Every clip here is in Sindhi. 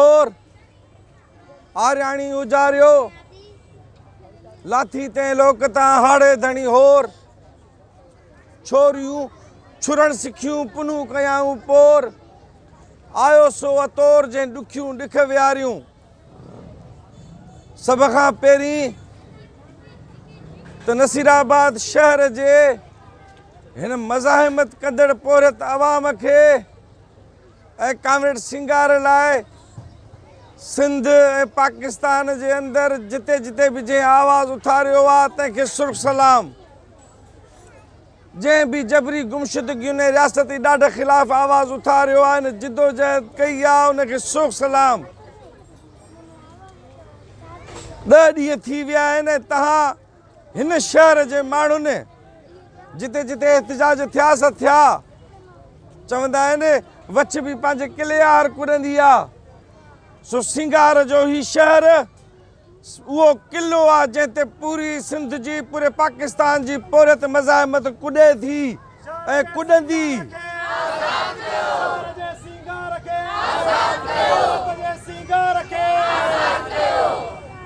اور آرياڻي اجاريو، لاٿي تنهن لوڪ تان هاڙهي ڌڻي هور. ڇوريون ڇرڻ سکيون، پنهون ڪيائون پور. آيو سو اتور، جنهن ڏکيون ڏک وياريون. سڀ کان پهرين ته نصيرآباد شهر جي هن مزاحمت ڪندڙ پورهيت عوام کي ۽ ڪامريڊ سينگار لاء سنڌ ۽ پاڪستان جي اندر جتي جتي به جنهن آواز اٿاريو آ تنهن کي سرخ سلام. جنهن به جبري گمشدگين ۽ رياستي ڏاڍ خلاف آواز اٿاريو آ ان جدوجهد ڪئي آ ان کي سرخ سلام. ڏهه ڏينهن ٿي ويا آهن ۽ تهان هن شهر جي ماڻهن جتي جتي احتجاج ٿيا سا ٿيا. چوندا آهن وڇ به پنهنجي قلعي آهر ڪڏندي آ. سو سينگار جو هي شهر اهو قلعو آ جنهن تي پوري سنڌ جي پوري پاڪستان جي پورهيت مزاحمت ڪڏي ٿي ۽ ڪڏندي.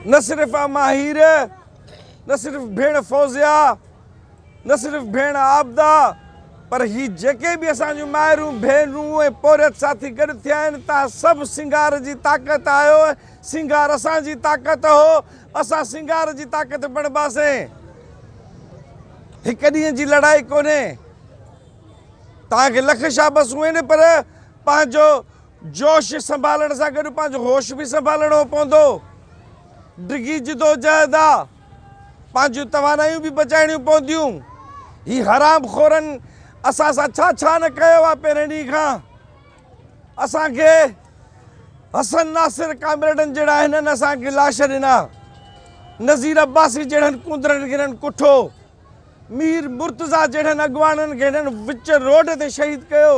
نه صرف اماهير نه صرف ڀيڻ فوزيا، نه صرف ڀيڻ عابده پر هي جيڪي به اسان جون مائرون، ڀينرون ۽ پورهيت ساٿي گڏ ٿيا آهن، توهان سڀ سينگار جي طاقت آهيو ۽ سينگار اسان جي طاقت هو، اسان سينگار جي طاقت بڻباسين. هڪ ڏينهن جي لڙائي ڪونهي. توهان کي لک شابسون آهن پر پنهنجو جوش سنڀالڻ سان گڏ پنهنجو هوش به سنڀالڻو پوندو. ڊگهي جدوجهد آ، پنهنجون توانايون به بچائڻيون پونديون. هي حرام خورن اسان سان ڇا ڇا نه ڪيو آ پهرين ڏينهن کان. اسان کي حسن ناصر ڪامريڊن جهڙا هنن اسان کي لاش ڏنا. نذير عباسي جهڙن ڪونڌرن کي هنن ڪٺو. مير مرتضيٰ جهڙن اڳواڻن کي هنن وچ روڊ تي شهيد ڪيو.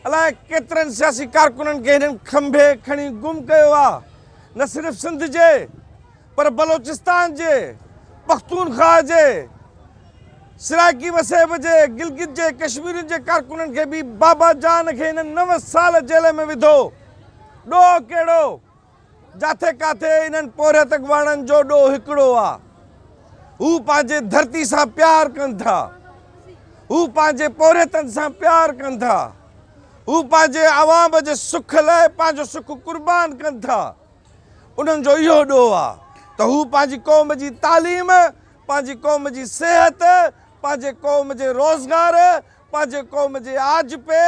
الائي ڪيترن سياسي ڪارڪنن کي هنن کنڀي کڻي گم ڪيو آ. نه صرف سنڌ جي پر بلوچستان جي، پختونخواهه جي، سرائيڪي وسيب جي، گلگت جي، ڪشميرين جي ڪارڪنن کي به بابا جان کي هنن نو سال جيل ۾ وڌو. ڏوهه ڪهڙو؟ جاٿي ڪاٿي انهن پورهيت اڳواڻن جو ڏوهه هڪڙو آ. هو پنهنجي ڌرتي سان پيار ڪن ٿا. هو پنهنجي پورهيتن سان پيار ڪن ٿا. هو پنهنجي عوام جي سک لاء پنهنجو سک قربان ڪن ٿا. انهن جو اهو ڏوهه آ ته هو پنهنجي قوم جي تعليم، پنهنجي قوم جي صحت، پنهنجي قوم جي روزگار، پنهنجي قوم جي آجپي،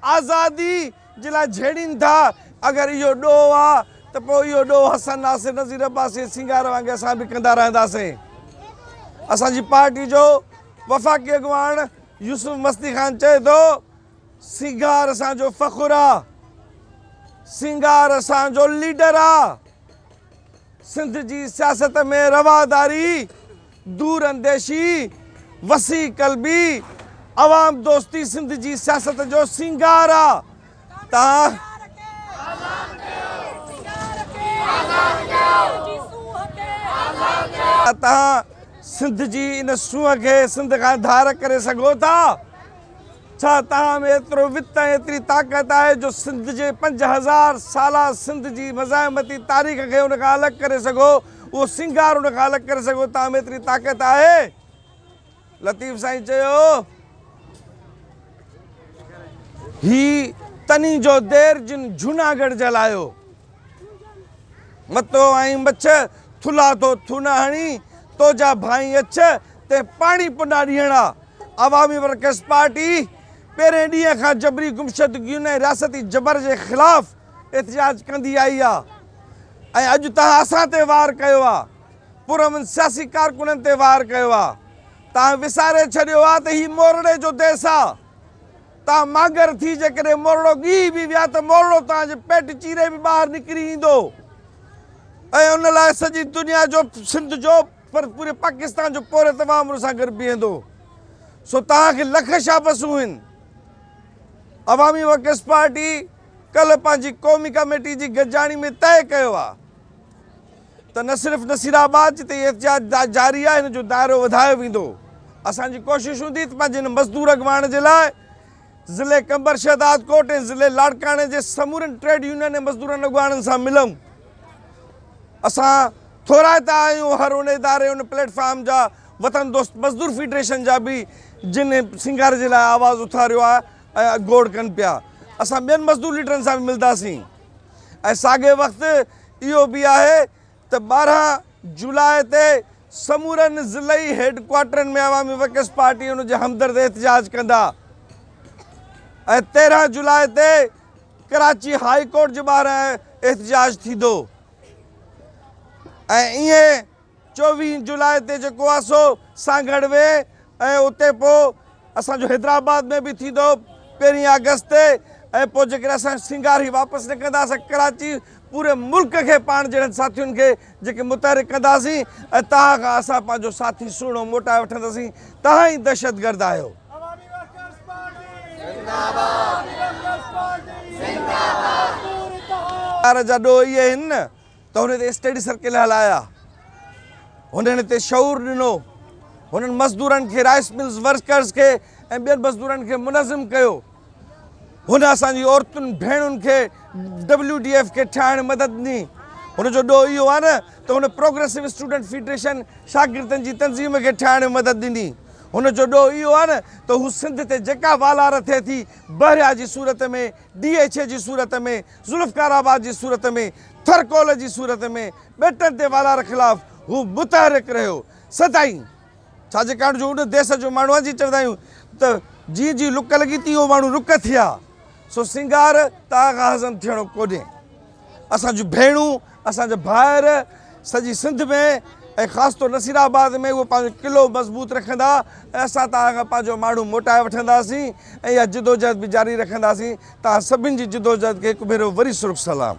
آزادي، جي لاء جهيڙين ٿا. اگر اهو ڏوهه آ ته پوء اهو ڏوهه حسن ناصر، نذير عباسي ۽ سينگار وانگي اسان به ڪندا رهنداسين. اسان جي پارٽي جو وفاقي اڳواڻ يوسف مستي خان چئي ٿو، سينگار اسان جو فخر آ، سينگار اسان جو ليڊر آ. سنڌ جي سياست ۾ رواداري، دور انديشي، وسيع قلبي، عوام دوستي سنڌ جي سياست جو سينگار آ. تان. توهان سنڌ جي ان سونهن کي سنڌ کان ڌار ڪري سگهو ٿا؟ ڇا توهان ۾ ايترو وت ۽ ايتري طاقت آهي جو سنڌ جي 5000 سالا سنڌ جي مزاحمتي تاريخ کي ان کان الڳ ڪري سگهو، اهو سينگار ان کان الڳ ڪري سگهو، توهان ۾ ايتري طاقت آهي؟ لطيف سائين چيو، هي تني جو دير جن جهوناڳڙهه جلايو. متو آئين مڇ، ٿلها ٿو ٿونا هڻي، تو جا ڀائين اڇ، تنهن پاڻي پنا ڏينهڙا. عوامي ورڪرز پارٽي پهرين ڏينهن کان جبري گمشدگين ۽ رياستي جبر جي خلاف احتجاج ڪندي آئي آ ۽ اڄ توهان اسان تي وار ڪيو آ، پرامن سياسي ڪارڪنن تي وار ڪيو آ. توهان وساري ڇڏيو آ ته هي مورڙي جو ديس آ. توهان مانگر ٿي جيڪڏهن مورڙو ڳيهي به ويا ته مورڙو توهان جي پيٽ چيري به ٻاهر نڪري ايندو ۽ ان لاء سڄي دنيا جو سنڌ جو پر پوري پاڪستان جو پورهيت عوام ان سان گڏ بيهندو سو توهان کي لک شابسون هن. عوامي ورڪرز پارٽي ڪلهه پنهنجي قومي ڪميٽي جي گڏجاڻي ۾ طئي ڪيو آهي ته نه صرف نصير آباد جتي هي احتجاج جاري آهي هن جو دائرو وڌايو ويندو. اسان جي ڪوشش هوندي ته پنهنجي هن مزدور اڳواڻ جي لاء ضلعي قمبر شهدادڪوٽ ۽ ضلعي لاڙڪاڻي جي سمورن ٽريڊ يونين ۽ مزدورن اڳواڻن سان ملون. اسان ٿورائتا آهيون هر ان اداري ان پليٽ فارم جا وطن دوست مزدور فيڊريشن جا به جن سينگار جي لاء آواز اٿاريو آهي ۽ گوڙ ڪن پيا. اسان ٻين مزدور ليڊرن سان به ملنداسين ۽ ساڳئي وقت اهو به آهي ته 12 جولاء تي سمورن ضلعي هيڊ ڪوارٽرن ۾ عوامي ورڪرز پارٽي ان جي همدرد احتجاج ڪندا ۽ 13 جولاء تي ڪراچي هائي ڪورٽ جي ٻاهران احتجاج ٿيندو ۽ ائين 24 جولاء تي جيڪو آهي سو سانگهڙ ۾ ۽ اتي پوء اسان جو حيدرآباد ۾ به ٿيندو پهرين آگسٽ تي ۽ پوء جيڪڏهن اسان سينگار هي واپس نه ڪندا اسان ڪراچي پوري ملڪ کي پاڻ جهڙن ساٿين کي جيڪي متحرڪ ڪنداسين ۽ توهان کان اسان پنهنجو ساٿي سهڻو موٽائي وٺنداسين توهان ئي دهشتگرد آهيو. جا ڏوهه اهي آهن نه ته هن تي اسٽڊي سرڪل هلايا، هنن تي شعور ڏنو، هنن مزدورن کي رائس ملز ورڪرز کي ۽ ٻين مزدورن کي منظم ڪيو، هن اسان جي عورتن ڀيڻن کي ڊبليو ڊي ايف کي ٺاهڻ مدد ڏني. هن جو ڏوهه اهو آهي نه ته هن پروگريسو اسٽوڊنٽ فيڊريشن شاگردن جي تنظيم کي ٺاهڻ ۾ مدد ڏني. هن جو ڏوهه اهو آهي نه ته هو سنڌ تي جيڪا والار ٿئي ٿي بحريا جي صورت ۾، ڊي ايڇ اي جي صورت ۾، ذوالفقار آباد جي صورت ۾، ٿر ڪول جي صورت ۾، ٻيٽن تي والار خلاف هو متحرڪ رهيو سدائين. ڇا جي ڪاڻ جو ان ديس جو ماڻهو آهي جيئن چوندا آهيون ته جيئن جيئن لڪ لڳي تيئن اهو ماڻهو رڪ ٿيا. سو سينگار تان کان هضم ٿيڻو ڪونهي. اسان جون ڀيڻون، اسان جا ڀائر سڄي سنڌ ۾ ۽ خاص طور نصير آباد ۾ اهو پنهنجو قلعو مضبوط رکندا ۽ اسان توهان کان پنهنجو ماڻهو موٽائي وٺنداسين ۽ اها جدوجهد به جاري رکنداسين. توهان سڀن جي جدوجهد کي هڪ ڀيرو وري سرخ سلام.